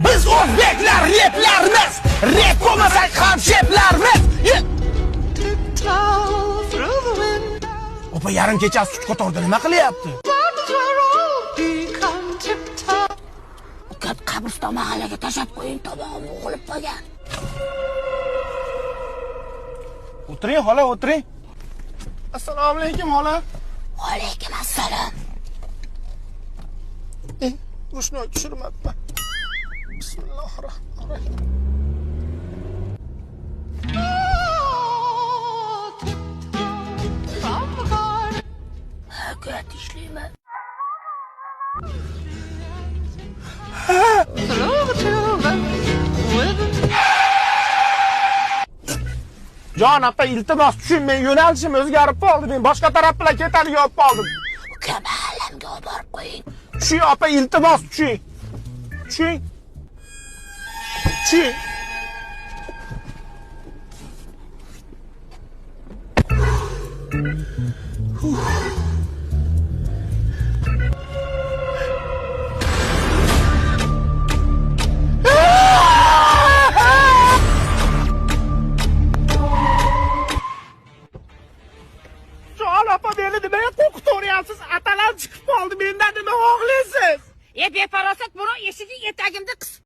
Biz o'zbeklar replarimiz, rep bo'lmasak ham sheplarmiz. Opa yarim kechasi sut qatorda nima qilyapti? Ukam qabriston mahallaga tashlab qo'ying, tomog'im o'g'ilib qolgan. O'tiring xola, o'tiring. Assalomu alaykum xola. Alaykum assalom. Rushnoy tushirmabman. Bismillahirrohmanirrohim. Aka tinchlikmi? Jon opa, iltimos tushun, men yo'nalishim o'zgarib qoldi. Men boshqa taraf bilan ketadigan bo'lib qoldim. Uka mahallamga olib borib qo'ying. Tushing opa, iltimos tushing. Tushing. Tushing. Jon opa, meni nimaga qo'rqitaveryapsiz? Atalam chiqib qoldi, mendan nima xohlaysiz? E befarosat, buni eshigi etagimda qisib